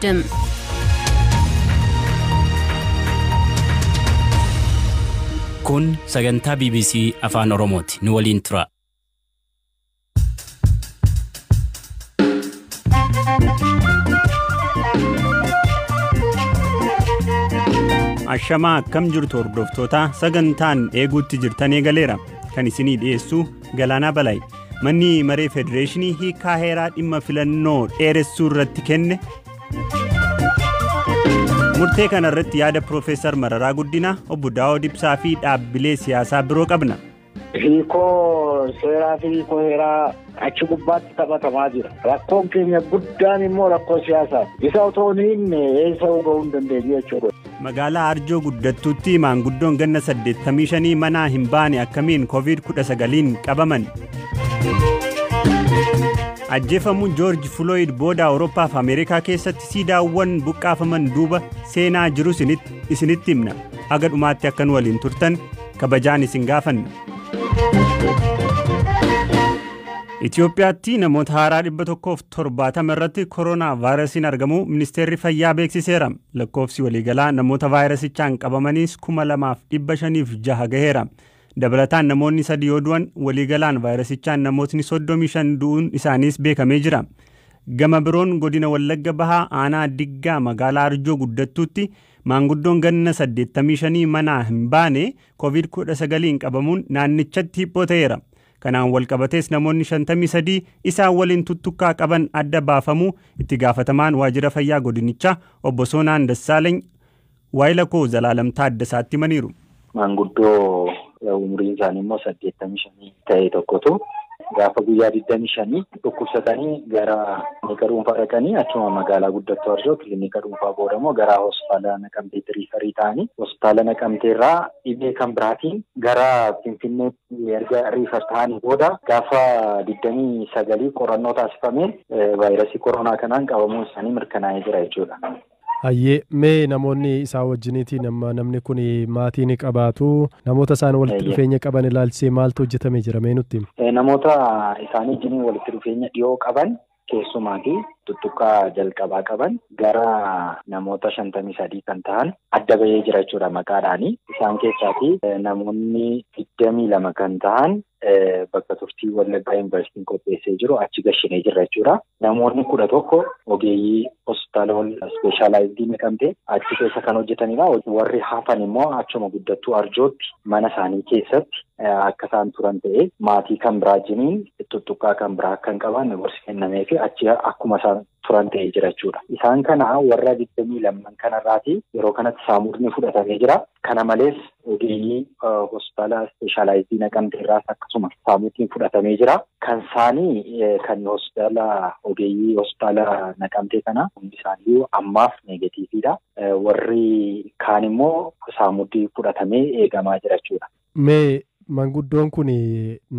Kingdom. Kun sagantaa BBC Afaan Oromooti. Nu waliin tura. Ashamaa, akkam jirtu hordoftoota? Sagantaan eeguutti jirtan eegaleera. Kan isinii dhiyeessu Galaanaa Balaay. Manni maree federeeshinii hiikaa heeraa dhimma filannoo dheeressuu irratti kenne. Murtee kana irratti yaada Piroofeesar Mararaa Guddinaa, obbo Daawud Ibsaa fi dhaabbilee siyaasaa biroo qabna. Hiikoo seeraa fi hiikoo heeraa achi gubbaatti taphatamaa jira. Rakkoon keenya guddaan immoo rakkoo siyaasaati. Isa otoo hin hiikne eessa gahuu hin dandeenyu jechuudha. Magaalaa Arjoo Guddattuutti maanguddoon ganna 85 manaa hin baane akkamiin COVID-19 qabaman? Ajjeefamuun Joorji Filooyid booda Awurooppaa fi Ameerikaa keessatti siidaawwan buqqaafaman duuba seenaa jiru isinitti himna. Haga dhumaatti akka nu waliin turtan kabajaan isin gaafanna. Itoophiyaatti namoota haaraa 170 irratti koronaa vaayirasiin argamuu ministeerri fayyaa beeksiseera. Lakkoofsi waliigalaa namoota vaayirasichaan qabamaniis 2506 gaheera. Dabalataan namoonni 3 yoo du'an, waliigalaan vaayirasichaan namootni 35 du'uun isaaniis beekamee jira. Gama biroon godina Wallagga Bahaa, aanaa Diggaa, magaalaa Arjoo Guddattuutti maanguddoon ganna 85 manaa hin baane COVID-19 qabamuun naannichatti hiphoo ta'eera. Kanaan walqabatees namoonni 53 isaan waliin tuttuqqaa qaban adda baafamuu itti gaafatamaan waajjira fayyaa godinichaa obbo Soonaan Dassaalany waayila koo Zalaalam Taaddasaatti himaniiru. Maanguddoo umriin isaanii immoo 85 ta'e tokkotu gaafa guyyaa 25 dhukkubsatanii gara kilinika dhuunfaa dhaqanii, achuma magaalaa Guddattuu Arjoo kilinika dhuunfaa booda immoo gara hospitaala Naqamteetti refer ta'anii, hospitaala Naqamteerraa dhibee kan biraatiin gara Finfinneetti erga refer ta'anii booda gaafa 29 qorannoo taasifameen vaayirasii koronaa kanaan qabamuun isaanii mirkanaa'ee jira jechuudha. Hayyee, mee namoonni isaan wajjiniitiin amma namni kun maatii ni qabaatu, namoota isaan walitti dhufeenya qaban ilaalchisee maaltu hojjetamee jira, mee nutti himi? Namoota isaanii wajjiniin walitti dhufeenya dhiyoo qaban, keessumaa fi tuttuqqaa jalqabaa qaban, gara namoota 53 kan ta'an adda bahee jira jechuudha maqaadhaani. Isaan keessaati namoonni 22 kan ta'an bakka turtii Wallaggaa Yuunivarsiitiin qopheessee jiru achi gashinee jirra jechuudha. Namoonni 11 ogeeyyii hospitaala specialized Naqamtee achi keessa kan hojjetanidha. Warri hafan immoo achuma Guddattuu Arjootti mana isaanii keessatti akka isaan turan ta'ee, maatii kan biraa wajjiniin tuttuqqaa kan biraa akka hin qabaanne gorsi kennamee fi achi akkuma isaan turan ta'ee jira jechuudha. Isaan kana warra 22 kanarraati yeroo kanatti saamudni fudhatamee jira. Kana malees ogeeyyii hospitaala specialized Naqamteerraas akkasuma saamudni fudhatamee jira. Kan isaanii kan hospitaala ogeeyyii hospitaala Naqamtee kana hundi isaanii ammaaf negatiiviidha. Warri kaan immoo saamudni fudhatamee eegamaa jira jechuudha. Mee manguddoon kun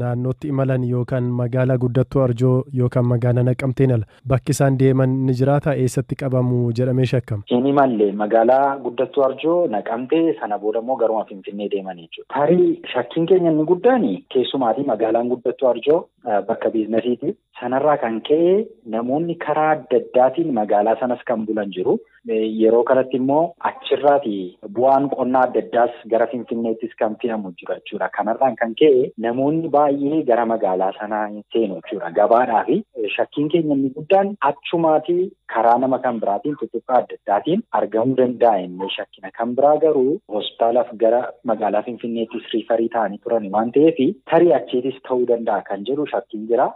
naannootti imalan yookaan magaalaa Guddattuu Arjoo yookaan magaalaa Naqamteen ala bakki isaan deeman ni jiraata? Eessatti qabamu jedhamee shakkama? Hin imalle. Magaalaa Guddattuu Arjoo, Naqamtee, sana booda immoo garuma Finfinnee deeman jechuudha. Tarii shakkiin keenya inni guddaan keessumaatii magaalaan Guddattuu Arjoo bakka biizinasiiti. Sanarraa kan ka'e namoonni karaa adda addaatiin magaalaa sanas kan bulan jiru. Yeroo kanatti immoo achirraati bu'aan qonnaa adda addaas gara Finfinneettis kan fe'amu jira jechuudha. Kanarraan kan ka'e namoonni baay'ee gara magaalaa sanaa hin seenu jechuudha. Gabaadhaa fi shakkiin keenya inni guddaan achumaatii karaa nama kan biraatiin tuttuqqaa adda addaatiin argamuu danda'a inni shakkina. Kan biraa garuu hospitaalaaf gara magaalaa Finfinneettis refer ta'anii turan waan ta'eef tarii achiitis ta'uu danda'a kan jedhu shakkiin jira.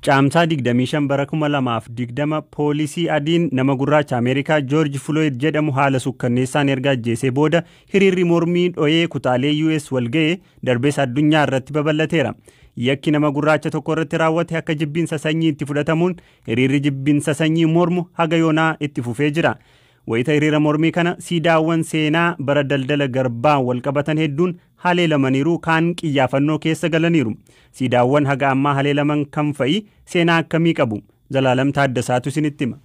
Caamsaa 25 bara 2020 poolisii adiin nama gurraacha Ameerikaa Joorji Floyd jedhamu haala sukkanneessaan erga ajjeesee booda hiriirri mormii dho'ee kutaalee US walga'ee darbees addunyaa irratti babal'ateera. Yakki nama gurraacha tokko irratti raawwate akka jibbinsa sanyii itti fudhatamuun hiriirri jibbinsa sanyii mormu haga yoonaa itti fufee jira. Wayita hiriira mormii kana siidaawwan seenaa bara daldala garbaa wal qabatan hedduun haleelamaniiru, kaan qiyyaafannoo keessa galaniiru. Siidaawwan haga ammaa haleelaman kam fa'i? Seenaa akkamii qabu? Zalaalam Taaddasaatu isinitti hima.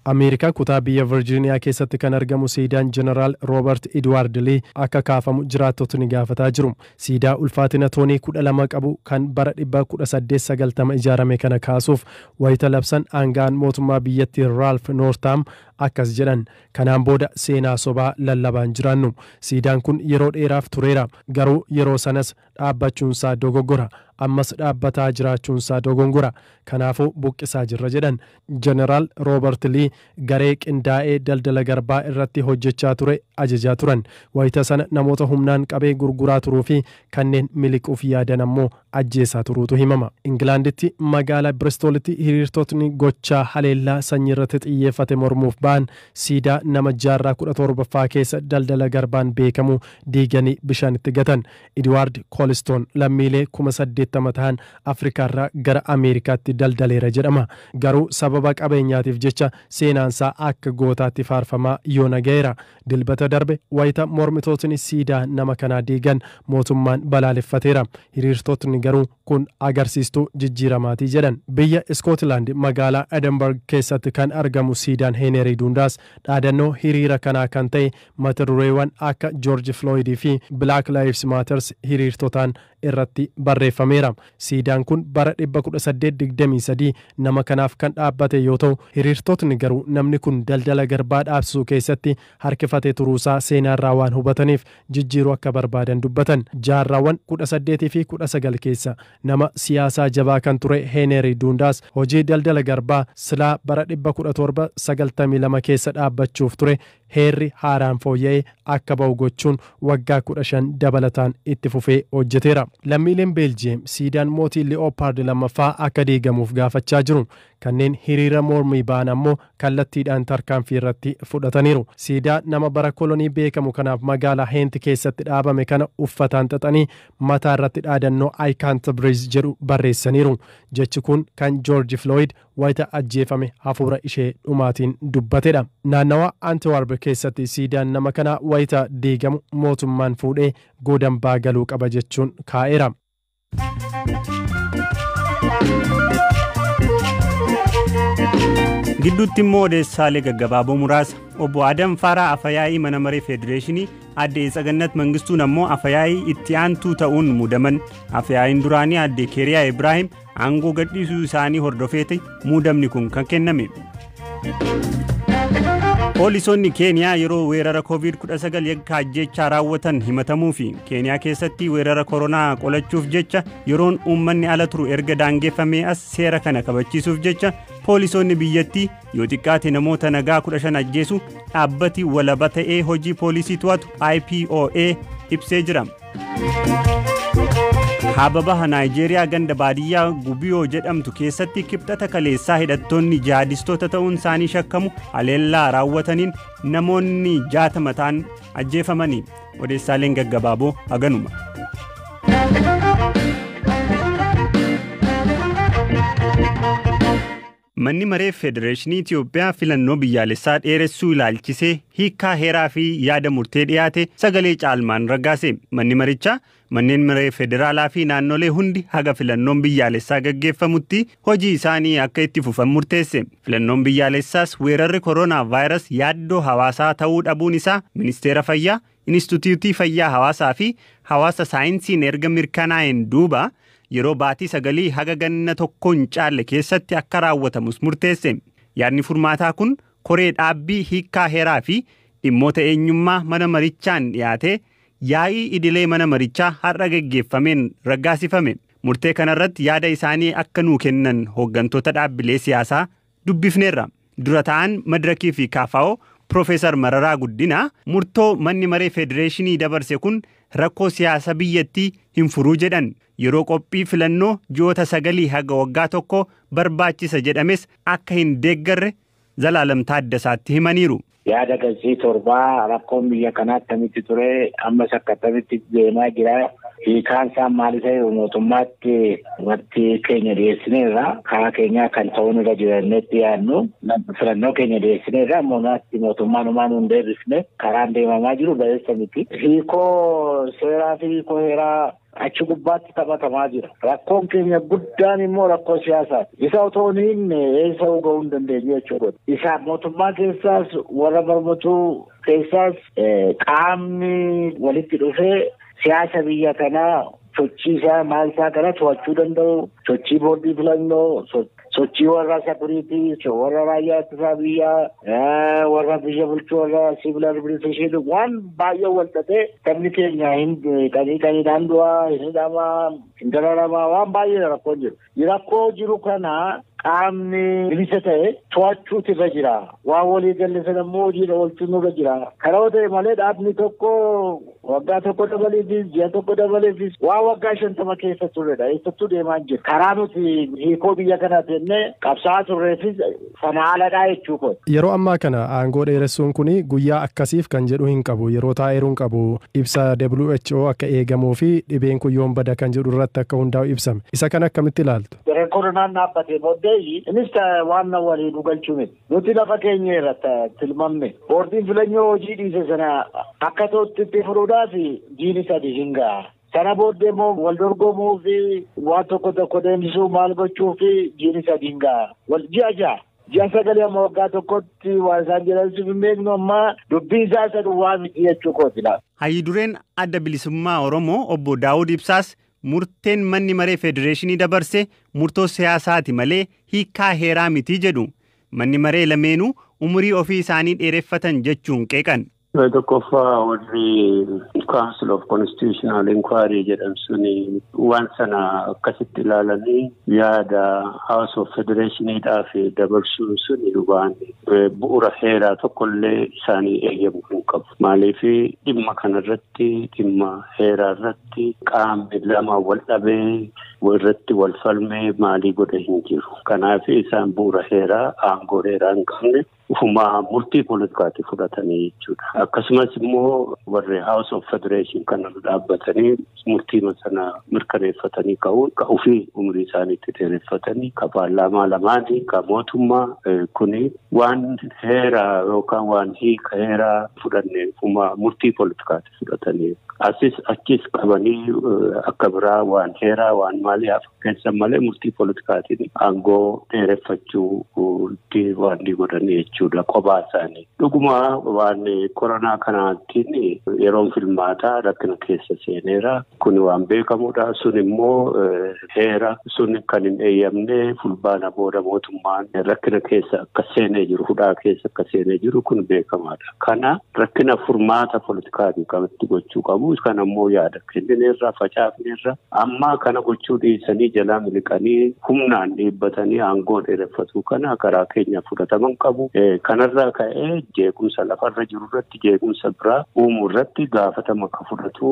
Ameerikaa kutaa biyya Virgiiniyaa keessatti kan argamu siidaan Jeneraal Roobert Edwaard Lii akka kaafamu jiraattotni gaafataa jiru. Siidaa ulfaatina toonii 12 qabu kan bara 1890 ijaarame kana kaasuuf wayita labsan aangaan mootummaa biyyattii Raalf Noortaam akkas jedhan: "Kanaan booda seenaa sobaa lallabaan jiraannu. Siidaan kun yeroo dheeraaf tureera. Garuu yeroo sanas dhaabbachuunsaa dogoggora. Ammas dhaabbataa jiraachuunsaa dogongora. Kanaafuu buqqisaa jirra" jedhan. Jeneraal Roobert Lii garee qindaa'ee daldala garbaa irratti hojjechaa ture ajajaa turan. Wayita sana namoota humnaan qabee gurguraa turuu fi kanneen miliquuf yaadan ammoo ajjeesaa turuutu himama. Ingilaanditti magaalaa Biristoolitti hiriirtotni gochaa haleellaa sanyii irratti xiyyeeffate mormuuf ba'an siidaa nama jaarraa 17ffaa keessa daldala garbaan beekamu diiganii bishaanitti gatan. Edwaard Koolistoon lammiilee 80,000 ta'an Afrikaarraa gara Ameerikaatti daldaleera jedhama. Garuu sababa qabeenyaatiif jecha seenaansaa akka gootaatti faarfamaa yoona ga'eera. Dilbata darbe wayita mormitootni siidaa nama kanaa diigan mootummaan balaaleffateera. Hiriirtotni garuu kun agarsiistuu jijjiiramaatii jedhan. Biyya Iskootilaand magaalaa Edinburgh keessatti kan argamu siidaan Heenerii Dundaas dhaadannoo hiriira kanaa kan ta'e mata dureewwan akka George Floyd fi Black Lives Matters hiriirtotaan irratti barreeffameera. Siidaan kun bara 1823 nama kanaaf kan dhaabbate yoo ta'u, hiriirtotni garuu namni kun daldala garbaa dhaabsisuu keessatti harkifatee turuusaa seenaarraa waan hubataniif jijjiiruu akka barbaadan dubbatan. Jaarraawwan 18 fi 19 keessa nama siyaasaa jabaa kan ture Heenerii Dundaas hojii daldala garbaa silaa bara 1792 keessa dhaabbachuuf ture heerri haaraan fooyya'ee akka ba'u gochuun waggaa 15 dabalataan itti fufee hojjeteera. Lammiileen Beeljiyeem siidaan mootii Li'oopaard lammaffaa akka diigamuuf gaafachaa jiru. Kanneen hiriira mormii ba'an ammoo kallattiidhaan tarkaanfii irratti fudhataniiru. Siidaa nama bara kolonii beekamu kanaaf magaalaa Heenti keessatti dhaabame kana uffataan xaxanii mataa irratti dhaadannoo "I can't breathe" jedhu barreessaniiru. Jechi kun kan George Floyd wayita ajjeefame hafuura ishee dhumaatiin dubbatedha. Naannawa Antiwaarb keessatti siidaan nama kanaa wayita diigamu mootummaan fuudhee godambaa galuu qaba jechuun kaa'eera. Gidduutti immoo odeessaalee gaggabaaboo muraasa. Obbo Adam Faaraa Afayaa'ii mana maree Federeeshinii, Aadde Tsagannat Mangistuun ammoo Afayaa'ii itti aantuu ta'uun muudaman. Afayaa'iin duraanii Aadde Keeriyaa Ibraahim aangoo gadhiisuu isaanii hordofeeti muudamni kun kan kenname. Poolisoonni Keeniyaa yeroo weerara COVID-19 yakka ajjeechaa raawwatan himatamuu fi Keeniyaa keessatti weerara koronaa qolachuuf jecha yeroon uummanni ala turu erga daangeffamee as seera kana kabachiisuuf jecha poolisoonni biyyattii yoo xiqqaate namoota nagaa 15 ajjeesu dhaabbati walaba ta'ee hojii poolisii to'atu IPOA ibsee jira. Kaaba baha Naayijeeriyaa ganda baadiyyaa Gubiyoo jedhamtu keessatti kibxata kaleessaa hidhattoonni jihaadistoota ta'uun isaanii shakkamu haleellaa raawwataniin namoonni 60 ta'an ajjeefamanii. Odeessaaleen gaggabaaboo haganuma. Manni maree Federeeshinii Itiyoophiyaa filannoo biyyaalessaa dheeressuu ilaalchisee hiikkaa heeraa fi yaada murtee dhiyaate sagalee caalmaan raggaase. Manni marichaa manneen maree federaalaa fi naannolee hundi haga filannoon biyyaalessaa gaggeeffamutti hojii isaanii akka itti fufan murteesse. Filannoon biyyaalessaas weerarri koronaa vaayirasii yaaddoo hawaasaa ta'uu dhabuun isaa ministeera fayyaa, Inistituutii fayyaa hawaasaa fi hawaasa saayinsiin erga mirkanaa'een duuba yeroo baatii 9 haga ganna tokkoon caalle keessatti akka raawwatamus murteesse. Yaadni furmaataa kun koree dhaabbii hiikkaa heeraa fi dhimmoota eenyummaa mana marichaan dhiyaate yaa'ii idilee mana marichaa har'a gaggeeffameen raggaasifame. Murtee kanarratti yaada isaanii akka nuu kennan hooggantoota dhaabbilee siyaasaa dubbifneerra. Dura ta'an Madirakii fi KFO Piroofeesar Mararaa Guddinaa murtoo manni maree Federeeshinii dabarse kun rakkoo siyaasa biyyattii hin furuu jedhan. Yeroo qophii filannoo ji'oota 9 haga waggaa 1 barbaachisa jedhames akka hin deeggarre Zalaalam Taaddasaatti himaniiru. Yaada galchii 7 rakkoon biyya kanaa akkamitti ture, ammas akkamitti deemaa jira. Hiikaan isaan maal ta'e mootummaatti wanti keenya dhiyeessineerra karaa keenyaa kan ta'uu nurra jirannetti yaadnu filannoo keenya dhiyeessineerra mootummaatti mootummaan homaa nuun deebisne karaan deemamaa jiru ba'eessa miti. Hiikoo seeraa fi hiikoo heeraa achi gubbaatti taphatamaa jira. Rakkoon keenya guddaan immoo rakkoo siyaasaati. Isa otoo hin eessa ga'uu hin dandeenyu jechuudha. Isa mootummaa keessaas warra mormituu keessaas qaamni walitti dhufee siyaasa biyya kanaa sochii isaa maal isaa kana to'achuu danda'u, sochii boordii filannoo, sochii warra sakuriitii, warra raayyaa ittisaa biyyaa, warra biyya bulchuu, warra siivil administreeshinii waan baay'ee wal xaxee sabni keenya hin qanii qaniidhaan du'aa, hin hidhamaa, hin dararamaa waan baay'ee rakkoon jiru. Rakkoo jiru kana qaamni bilisa ta'e to'achuutu irra jira. Waan walii galle sana immoo hojiirra oolchuun irra jira. Karaa ta'e malee dhaabni tokko waggaa tokko dabaleefis ji'a tokko dabaleefis waan waggaa 50 keessa turredha. Eessattuu deemaa hin jiru. Karaa nuti hiikoo biyya kanaa jennee qabsaa'aa turreefis sana haaladhaa jechuu kooti. Yeroo ammaa kana aangoo dheeressuun kun guyyaa akkasiif kan jedhu hin qabu. Yeroo taa'eeru hin qabu. Ibsa WHO akka eegamuu fi dhibeen kun yoom bada kan jedhu irratti akka hundaa'u ibsame. Isa kana akkamitti ilaaltu? Koronaan dhaabbatee booddee innis waan walii nu galchuu miti. Nuti lafa keenya irratti tilmamne. Boordiin filannoo hojii dhiise sana akka ta'utti itti furuudhaaf jiini 3 hin ga'a. Sana booddee immoo wal dorgomuu fi waan tokko tokko deemsisuu maal gochuu fi jiini 3 hin ga'a. Wal ji'a 6. Ji'a 9 amma waggaa tokkotti waan isaan jedhan hin beeknu amma dubbii isaa isa duwwaa miti jechuu kooti laata. Hayyidureen adda bilisummaa Oromoo obbo Daawud Ibsaas murteen manni maree federeeshinii dabarse murtoo siyaasaati malee hiikaa heeraa miti jedhu. Manni maree lameenuu umurii ofii isaanii dheereffatan jechuun qeeqan. Tokkoffaa warri Council of Constitutional Inquiry jedhan suni waan sana akkasitti ilaalanii yaada House of Federationiidhaaf dabarsuun suni waan bu'uura heeraa tokkollee isaanii eeyyamu hin qabu. Maaliif dhimma kanarratti dhimma heeraa irratti qaamni lama wal dhabee irratti wal falmee maalii godhe hin jiru. Kanaaf isaan bu'uura heeraa aangoo heeraa hin qabne ufumaa murtii poolitikaatti fudhatanii jechuudha. Akkasumas immoo warri House of Federation kana dhaabbatanii murtii sana mirkaneeffatanii ka'uun ka ofii umurii isaaniitti dheereffatanii ka paarlaamaa lamaanii ka mootummaa kuni waan heeraa yookaan waan hiika heeraa fudhanne ufumaa murtii poolitikaatti fudhatanii asis achis qabanii akka biraa waan heeraa waan maalii hafa malee murtii poolitikaatiin aangoo dheereffachuu waan godhanii jechuudha kophaa isaanii. Dhuguma waan koronaa kanaatiin yeroon filmaataa rakkina keessa seeneera. Kun waan beekamudha. Sun immoo heera sun kan hin eeyyamne fulbaana booda mootummaan rakkina keessa akka seenee jiru hudhaa keessa akka seenee jiru kun beekamaadha. Kana rakkina furmaata poolitikaatiin qabatti gochuu qabu. Kan ammoo yaada kennineerra facaafneerra amma kana gochuu dhiisanii jalaa miliqanii humnaan dhiibbatanii aangoo dheereffatuu kana karaa keenya fudhataman qabu. Kanarraa ka'ee jeequmsa lafarra jiru irratti jeequmsa biraa uumuu irratti gaafatama akka fudhatu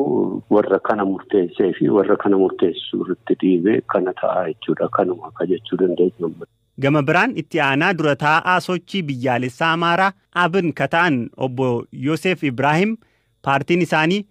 warra kana murteessee fi warra kana murteessuu irratti dhiibee kana ta'a jechuudha. Kanuma akka jechuu dandeenya. Gama biraan itti aanaa dura taa'aa sochii biyyaalessaa Amaaraa Abin Kataan obbo Yoosef Ibraahim paartiin isaanii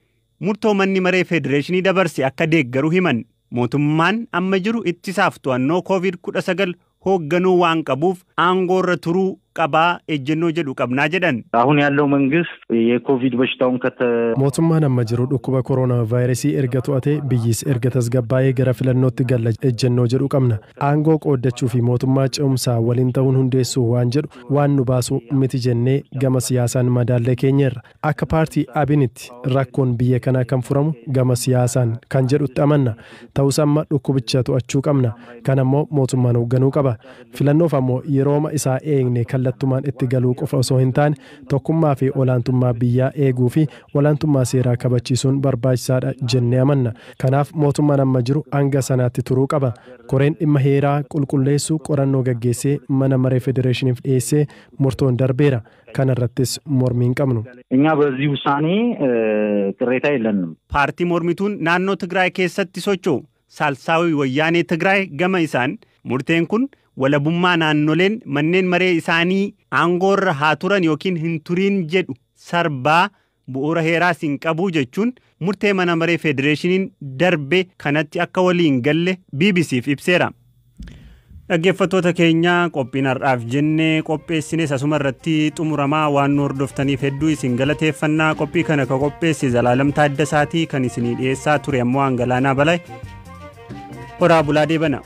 murtoo manni maree federeeshinii dabarse akka deeggaru himan. Mootummaan amma jiru ittisaaf to'annoo COVID-19 hoogganuu waan qabuuf aangoorra turuu qabaa ejjennoo jedhu qabnaa jedhan. አሁን ያለው መንግስት የኮቪድ በሽታውን ከተ Mootummaan amma jiru dhukkuba koronaa vaayirasii erga to'atee biyyis erga tasgabbaa'ee gara filannootti galla ejjennoo jedhu qabna. Aangoo qooddachuu fi mootummaa ce'umsaa waliin ta'uun hundeessuu waan jedhu waan nu baasu miti jennee gama siyaasaan madaallee keenyerra. Akka paartii Abinitti rakkoon biyya kanaa kan furamu gama siyaasaan kan jedhutti amanna. Ta'us amma dhukkubicha to'achuu qabna. Kan ammoo mootummaan hoogganuu qaba. Filannoof ammoo yerooma isaa eegne kallattumaan itti galuu qofa osoo hin taane tokkummaa fi olaantummaa biyyaa eeguu fi olaantummaa seeraa kabachiisuun barbaachisaadha jennee amanna. Kanaaf mootummaan amma jiru hanga sanaatti turuu qaba. Koreen dhimma heeraa qulqulleessuu qorannoo gaggeessee mana maree federeeshiniif dhiyeessee murtoon darbeera. Kanarrattis mormii hin qabnu. እኛ በዚህ ውሳኔ ቅሬታ የለንም። Paartii mormituun naannoo Tigraay keessatti socho'u Saalsaawii Wayyaanee Tigraay gama isaan murteen kun walabummaa naannoleen manneen maree isaanii aangoorra haa turan yookiin hin turiin jedhu sarbaa Bu'uura heeraas hin qabu jechuun murtee mana maree federeeshiniin darbe kanatti akka waliin galle BBCf ibseera. Dhaggeeffattoota keenya, qophiin har'aaf jennee qopheessines asuma irratti xumuramaa. Waan nu hordoftaniif hedduu isin galateeffannaa. Qophii kana ka qopheesse Zalaalam Taaddasaatii, kan isinii dhiyeessaa ture ammoo Hangalaanaa Balay. Horaa bulaa, deebana.